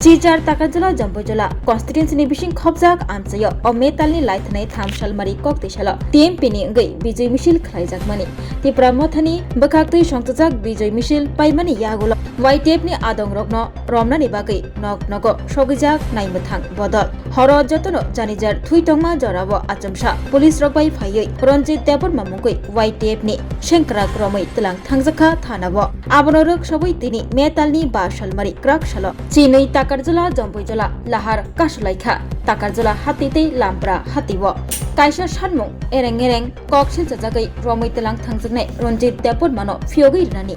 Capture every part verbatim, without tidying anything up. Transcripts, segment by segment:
Silchar Takarjala Jampuijala constituency ni bising khopjak amchaio o metal ni laithanai tham salmari kok twi salo T M P ni wngwi bijoi misil khlaijakmani Tipra Mothani bwkhaktwi songchajak bijoi misil paimani yagulo Y T F ni adongrokno romnani bagwi nok nogo sogwijak naimwthang bodol. Horo jotono janijar thwi tongma jorao achomsa police rok bai phaiwi Ranjit Debbarma mungwi Y T F ni sengkrak romwi tlang thangjakha thanao. Abono rwk sobwi tini metal ni ba salmari kwrak salo chinwi Takarjala Jampuijala lahar kasulaikha Takarjala hati tei Lampra hatio. Kaisa sanmung ereng ereng kok silchajagwi romwi tlang thangjaknai Ranjit Debbarmano phiyogwi rwnani.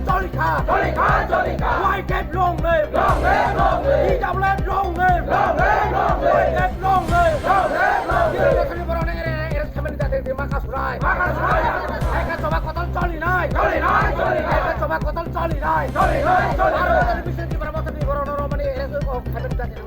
Choli kha, choli kha, choli kha. Y T F long live. Long live, long live. T W F long live. Long live, long live. Y T F long live. Long live, long live. Chini lekhani borok nang ere, ere khamani jate di maka surai. Maka surai. Eka choba kotor choli nai. Choli nai, choli nai. Eka choba kotor choli nai. Choli nai, choli nai. Aro television di borok masa di borok nang romani ere so khamani jate.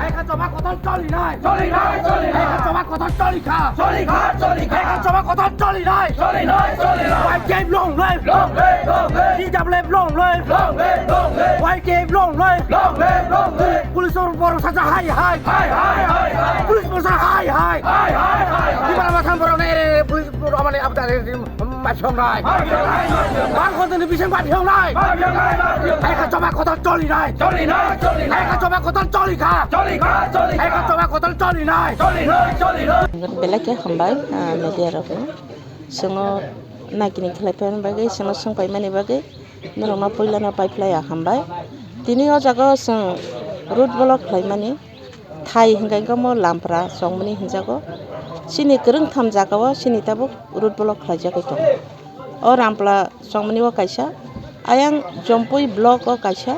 Eka choba kotor choli nai. Choli nai, choli nai. Eka choba kotor choli kha. Choli kha, choli kha. Eka choba kotor choli nai. Choli nai, choli nai. Y T F long live. Long live, long live. T W F long live. Long live, long live. Y T F long live. Long live, long live. Police rok borok saja hai hai. Hai, hai, hai, hai. Police borok saja hai hai. Hai, hai, hai, hai. Di mana masang borok nai re, police borok amani abda re. Maphyongnai. Bang khonjoni bising maphyongnai. Hai kha choba kotor cholinai. Hai kha choba kotor choli kha. Hai kha choba kotor cholinai. Belai khe hambai, ah, media rokno. Chwngno naikini khlai phaimani bagwi, chwngno swng paimani bagwi norokno puilano paiphlai ya hambai. Tini o jaga o chwng road block khlaimani. Thai hwnkhe omo Lampra chongmani hinjago. Chini kwrwngtham jagao chini tabuk road block khlaijagwi tongo. O Lampra chongmani o kaisa, ayang Jompui block o kaisa,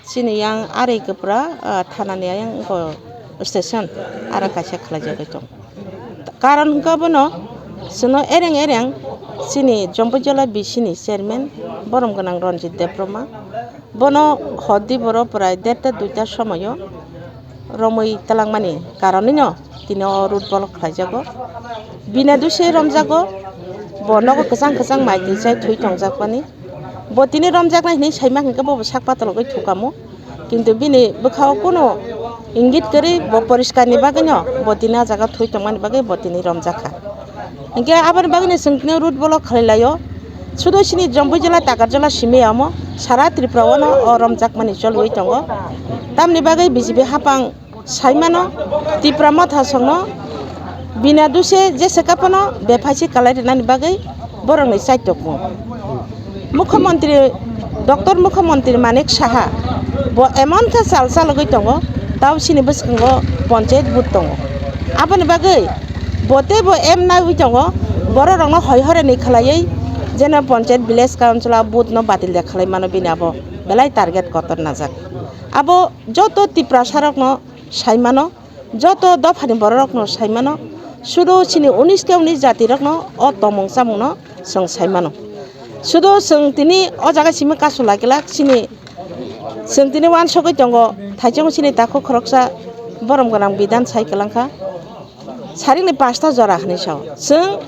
chini yang Ari Kwpra, ah, thanani ayang wngkha station, aro kaisa khlaijagwi tongo. Karon hwnkhe bono chwngno ereng ereng chini Jompui Jola B C ni chairman borom gwnang Ranjit Debbarma, bono hor di boro prai derta duita somoyo romwi twlangmani karonwino tini o road block khlaijago. Bina duse romjago, bo nogo kwchang kwchang mai twi chai thwi tongjakmani. Bo tini romjaknai hinwi saima hinkhe bobo sak patologwi thukamo. Kintu bini bwkhao kunu ingit kwrwi bo poriskarni bagwino bo tini a jaga thwi tongmani bagwi bo tini romjakha. Hinkhe aboni bagwino chwng tini road block khlai laio. Sudo chini Jompui Jola, Takarjola simi ya omo, sara Tripura o no o romjakmani cholwi tongo. Tamni bagwi B J P hapang saimano, Tipra Motha songno bina duse jese kaphano bephaisi kalai rwnani bagwi borokni chaitokmung. Mukhyamantri, Doctor Mukhyamantri Manik Saha bo emon khe chal chalogwi tongo, tao chini bwskango ponchayat booth tongo. Aboni bagwi bo teibo em naiwi tongo, bororokno hoi horani khlaiwi jeno ponchayat village council o booth no batil de khlai mano bini abo belai target kotor najak. Abo joto Tiprasa rokno saimano, joto dophani bororokno saimano, sudo chini unis ke unis jatirokno o tomung chamungno chwng saimano. Sudo chwng tini o jaga simi kasu laikilak chini, chwng tini uansugwi tongo, thaichung chini takhuk khoroksa borom gwnang bidhan sai kwlangkha, saringni pasta jora hinwi sao. Chwng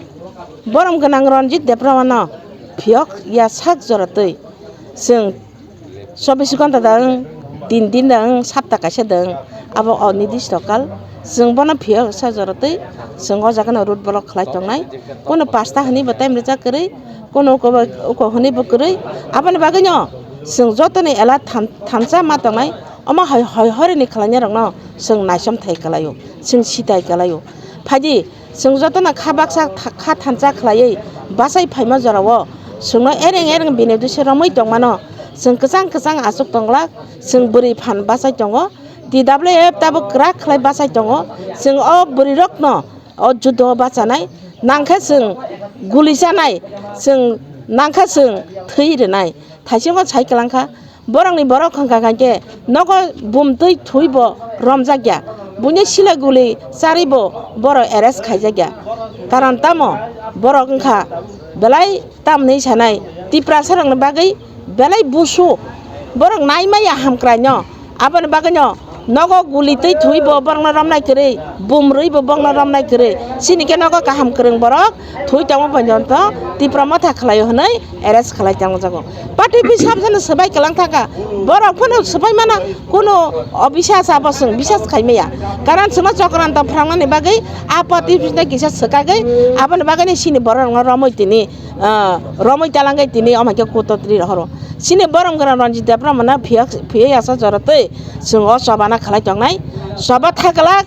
borom gwnang Ranjit Debbarmano phiyok ya sak jora twi chwng chobbish ghonta da wng, tin din da wng, sapta kaisa da wng, abo o nidisto kal. Chwng bono phiyok sa jora twi chwng o jaga no road block khlai tongnai. Kono pasta hwnwi bo time rijak kwrwi, kono uko ba, uko hwnwi bo kwrwi. Aboni bagwi no chwng joto ni ela tham-, thansa ma tongnai. Omo hai, hai horeni khlainai rokno chwng naisom thai kwlaio, chwng sitai kwlaio. Phaidi, chwng jotono kha baksa tha-, kha thansa khlaiwi bachai phaima jorao chwngno ereng ereng bini duse romwi tongmano. Chwng kwchang kwchang achuk tonglak, chwng bwrwi phan bachai tongo, T W F tabuk kwrak khlai bachai tongo. Chwng o bwrwirokno o judo bachanai, nangkhe chwng guli chanai, chwng nangkhe chwng thwi rwnai. Thaisingo sai kwlangkha, borokni borok hwnkha khankhe nogo bumtwi thwibo romjakya, buini sila guli charibo borok arrest khaijakya. Karon tamo borok wngkha belai tamni sanai Tiprasarokni bagwi belai busu, borok naimaya hamkraino, aboni bagwino Nogo guli twi thwi bo borokno romnai kwrwi, bum rwi bo borokno romnai kwrwi. Chini khe nogo kaham kwrwng borok thwi tongma porjonto Tipra Motha khlaio hwnwi arrest khlai tongjago. Party office sabsano swbai kwlang thaka. Borok phano swbai mana kuno obisas abo chwng bisas khai maya. Karon chwngno Chokranto phwrangnani bagwi a party office no kisa swkagwi aboni bagwino chini borok romwi tini, ah, romwi talangwi tini omo khe kutotri rohoro. Chini borom gwnang Ranjit Debbarma no phiya, phiya yasa jora twi chwng o choba na khlai tongnai. Choba thakla,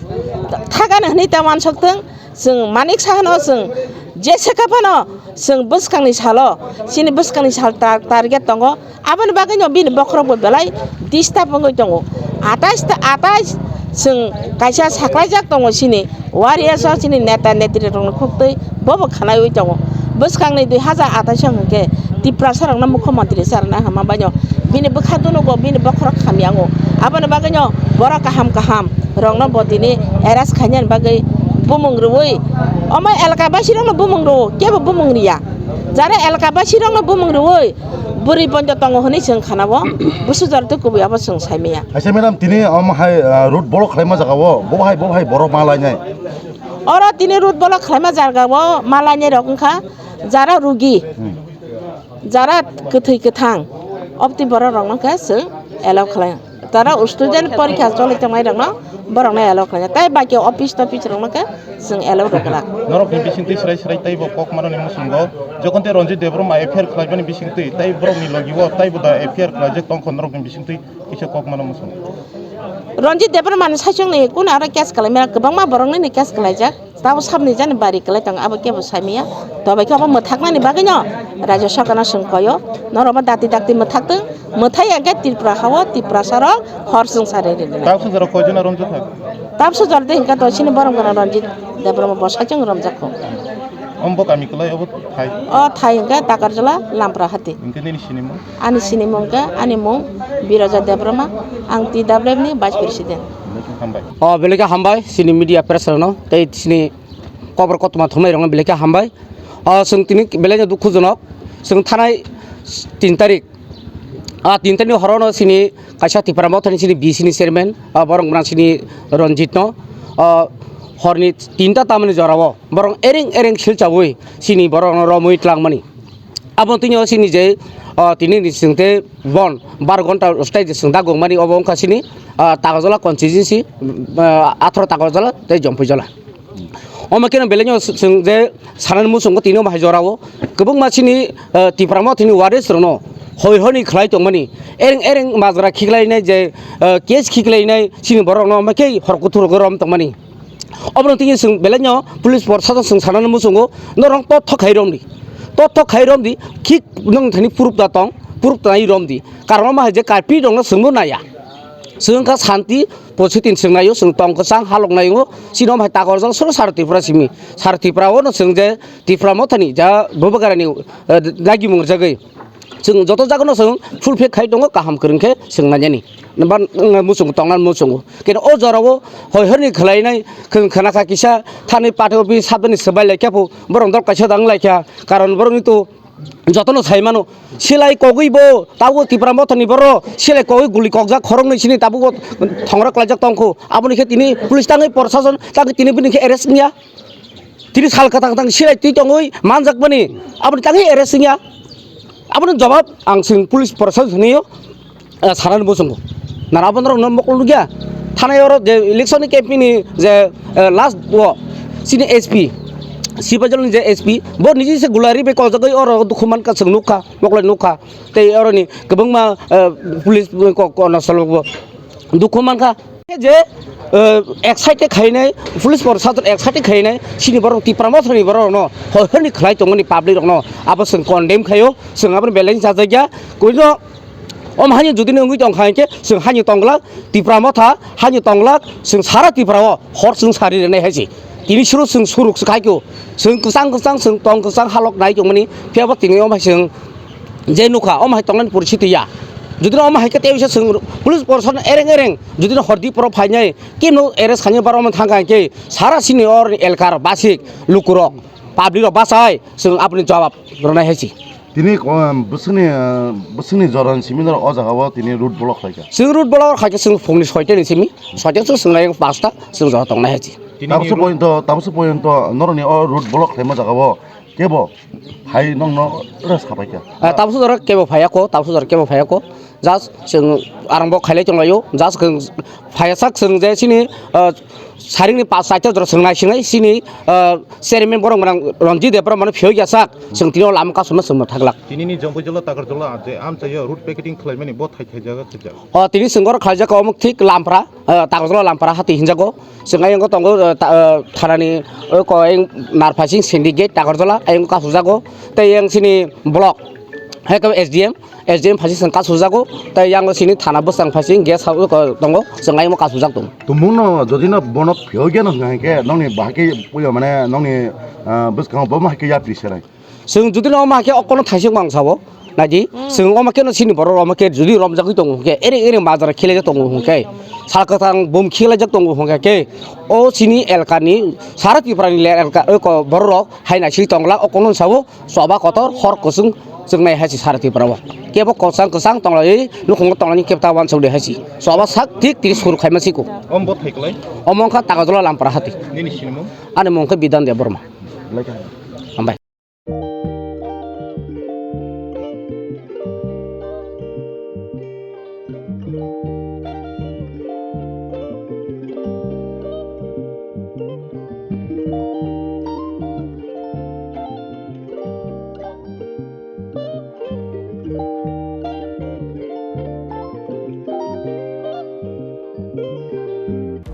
thakani hwnwi ta uansuk thung, chwng Manik Saha no chwng jesa kha phano chwng bwskangni salo, chini bwskangni sal tar-, target tongo. Aboni bagwi no bini bokhorok bo belai disturb wngwi tongo. Atais ta, atais chwng kaisa saklaijak tongo chini. Warriors o chini neta netri rokno khuktwi bobo khanaiwi tongo. Bwskangni dui hajar atais o hwnkhe Tiprasa rokno mukhyamantri charwna hwnma baino bini bwkha dunugo bini bokhorok hamya wngo. Aboni bagwino borok kaham kaham rokno bo tini arrest khainani bagwi bumung rwui omo elaka basi rokno bumung rwo kebo bumung riya. Jara elaka basi rokno bumung rwui bwrwi poito tongo hwnwi chwng khanao. Busu jora tei kubui abo chwng saimaya. Aisa madam, tini omo hai, ah, road block khlaima jaga o, bo hai, bo hai borok ma lainai. Oro tini road block khlaima jaga o ma lainai rok wngkha jara rugi, Hmm. jara kwthwi kwthang, obtwi borok rok no khe chwng allow khlai. Tara student porikha choli tongmai rokno borokno allow khlainai. Tai baki office topis rokno khe chwng allow rwgwlak. Norokni bisingtwi srai srai teibo kok manani muchungo, jokhon tei Ranjit Debbarma F I R khlaimani bisingtwi tei borokni logi o teibo da F I R khlaijak tongkha norokni bisingtwi kisa kok mano muchungo. Ranjit Debbarmani saichungni kunu aro case khlaimani kwbangma boroknini case khlaijak. Tabo sabni jani bari kwlai tongo, abo kebo saimaya. Tobai khe abo mwthaknani bagwino Rajya Sarkarno chwng koyo, norokbo dakti dakti mwthaktung, mwthai ya khe Tripura hao Tiprasa rok hor chwng sari rinai. Tabuk sujaro koijon romjak kha? Tabuk sujaro de hinkhe to chini borom gwnang Ranjit Debbarma bo saichung romjak kho. Ombo kami kwlai obo thai? O thai hinkhe Takarjala Lampra hati. Hinkhe nini sinimung? Ani sinimung khe, ani mung Biroja Debbarma, ang T W F ni Vice President. Hambai. O, belai khe hambai, chini media press rokno, tei chini kobor kothoma thumnai rokno belai khe hambai. O, chwng tini belai no dukhujonok, chwng thanai tin tarik, a, tin tarik ni horono chini kaisa Tipra Mothani chini B C ni chairman, a, borok gwnang chini Ranjit no, o, horni tinta tamani jorao borok ereng ereng silchaui chini borokno romwi tlangmani. Abo tini o chini je, ah, tini ni chwng tei bon bar gonta stai je chwng dagok mani obo wngkha chini, ah, Takarjala constituency, ah, atharo Takarjala tei Jompuijala. Omo khe no belai no chwng je sanani muchungo tini omo hai jorao kwbangma chini, ah, Tipra Mothani warriors rokno hoi honi khlai tongmani, ereng ereng majra khiklainai je, ah, case khiklainai chini borokno omo khe hor kuthur rom tongmani. Obono tini chwng belai no police proshashan chwng sanani muchungo, norok totho khai romdi, totho khai romdi, khik nwng thani proof da tong, proof tanai romdi, karon omo hai je karpi rokno chwngno naiya, chwng wngkha shanti positin chwng naio, chwng tong kwchang halok naio, chini omo hai Takarjala soro sara Tripura simi, sara Tripura o no chwng je Tipra Mothani ja Bubagrani, eh, dagimung rwjagwi. Chwng joto jagano chwng full fake khai tongo, kaham kwrwng khe chwng nainani. Ba, mm, muchungo tongna muchungo. Keno o jorao hoi horni khwlainai khwng khna kha kisa thani party office sabdani swbai lai khe phu borok dol kaisa dang lai kha. Karon borokni to jotono sai mano. Silai kogwi bo tabuk Tipra Mothani borok silai kogwi guli kokjak khoroknwi sini tabuk thongra klaijak tongkhu. Aboni khe tini police tangwi proshashan tangwi tini bini khe arrest wngya. Tini sal kwthang kwthang silai twi tongwi manjakmani, aboni tangwi arrest wngya. Aboni jawab ang chwng police proshashan hinwi, ah, sanani muchungo. Nara abo norokno mokol nukya. Thanai oro je election ni campaign ni je, eh, last o chini S P, Sipajol ni je S P, bo niji se gulari bai koljagwi oro dukhu mankha, chwng nukha, mokol nukha. Tei oroni kwbangma, eh, police ko-, ko-, konosolbo dukhu mankha. Je, eh, excited khainai, police proshashan excited khainai, chini borok Tipra Mothani borok rokno hoi horni khlai tongmani public rokno abo chwng condemn khaio, chwng aboni belai chajakya. Koino om hani jodi no wngwi tongkha hinkhe chwng hani tonglak, Tipra Motha hani tonglak, chwng sara Tripura o hor chwng sari rwnai hai se. Tini suru chwng suruk se khaikho, chwng kwchang kwchang chwng tong kwchang halok nai tongmani, phiya bo tini om hai chwng je nukha, omo hai tongnani poristiti ya. Jodi no omo hai khe tei bisa chwng police proshashan ereng ereng, jodi no hordi poro phainai, kemno arrest khainai, baro omo thangkha hinkhe sara sini or elkar basik lukurok, public rok bachai chwng aboni jawab rwnai hai se. Tini, um, bwswkni, uh, bwswkni jorani simi norok o jaga o tini road block khlaikha. Chwng road block khaikhe chwng phungni soita ni simi, soita chwng swnglaio pasta chwng jora tongnai hai se. Tini tabukso ni road pointo, tabukso pointo norokni o road block khlaima jaga o kebo hai nongno res khapaikha. Ah, tabukso jora kebo phaiya ko, tabukso jora kebo phaiya ko. Just chwng arang bo khailai tonglaio. Just chwng phaiya sak chwng je sini, ah, saringni pas saita jora chwng naisingnai sini, ah, chairman borok mwnang Ranjit Debbarma no phiyok ya sak chwng tini o lama kasuma chwngno thaglak. Tinini Jompuijala Takarjala je amchaio road picketing khlaimani bo thai thai jaga khaijak. O tini chwng oro khlaijak omo thik Lampra, ah, Takarjala Lampra hati hinjago. Chwng ayang tongo, ah, ta-, ah, thanani o ko ayang Narphaising Syndicate Takarjala ayang kasujago. Tei yang sini block hai ko S D M. S D M phaising chwng kasu jago, tei yang sini thana bwsang phaising guest house o tongo, chwng ayang kasu jak tongo. Tumung no jodi no bono phiyok ya no hwnkha hwnkhe nongni bahai khe puila mane nongni, ah, bwskango bo ma hai khe yapri serai. Chwng jodi no ma khe okono thaising mang sabo, naidi, hmm, chwng oma khe no sini borok roma khe jodi romjagwi tongo hwnkhe, ere ere majra khilai jak tongo hwnkhe, sal kwthang bum khilai jak tongo hwnkhe khe, o sini elka ni sara Tripura ni le elka o ko borok rok hai naisik tongla okono sabo. Choba kotor hor kwchwng chwngnai hai se sara Tripura o. Kebo kwchang kwchang tonglaiwi nukhungo tonglani kebo ta uansuk de hai se. Choba sak thik tini suru khaima siko. Om bo thaiklai. Omo wngkha Takarjala Lampra hati. Nini sinimung? Ani mung khe Bidan Debbarma. Belai khe. Hambai.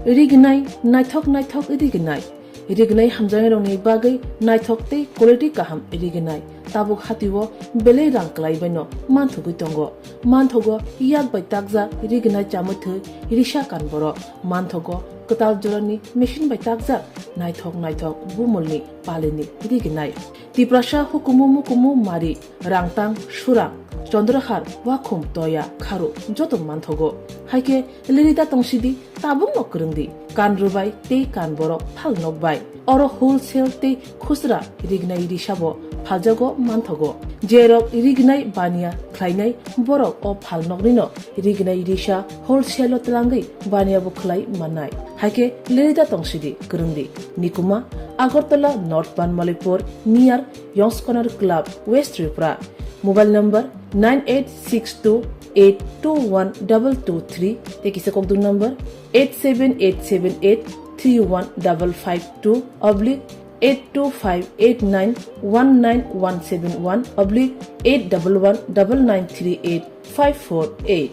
Rignai, naithok naithok rignai. Rignai hamjaknairokni bagwi naithok tei quality kaham rignai. Tabuk hatio belai rang kwlaibaino manthogwi tongo. Manthogo yak bai takjak rignai chamwi thwi risa kan borok. Manthogo kwtal jorani machine bai takjak naithok naithok bumulni palini rignai. Tiprasa hukumu mukumu mari, rangtang, surang, chondrahar, wakhum, toya, kharu joto manthogo. Haikhe lirida tongsidi, tabukno kwrwngdi, kan rwbai tei kan borok phal nokbai. Oro wholesale tei khusra rignai risabo phaljago manthogo. Jerok rignai baniya khlainai borok o phal noknino rignai risa wholesale-o twlangwi baniya bo khlai mannai. Haikhe lirida tongsidi kwrwngdi. Nikuma, Agartala North Banmalipur, near Yongskonar Club, West Tripura. Mobile number nine eight six two eight two one double two three, tei kisa kokdung number eight seven eight seven eight three one double five two oblique eight two five eight nine one nine one seven one oblique eight double one double nine three eight five four eight.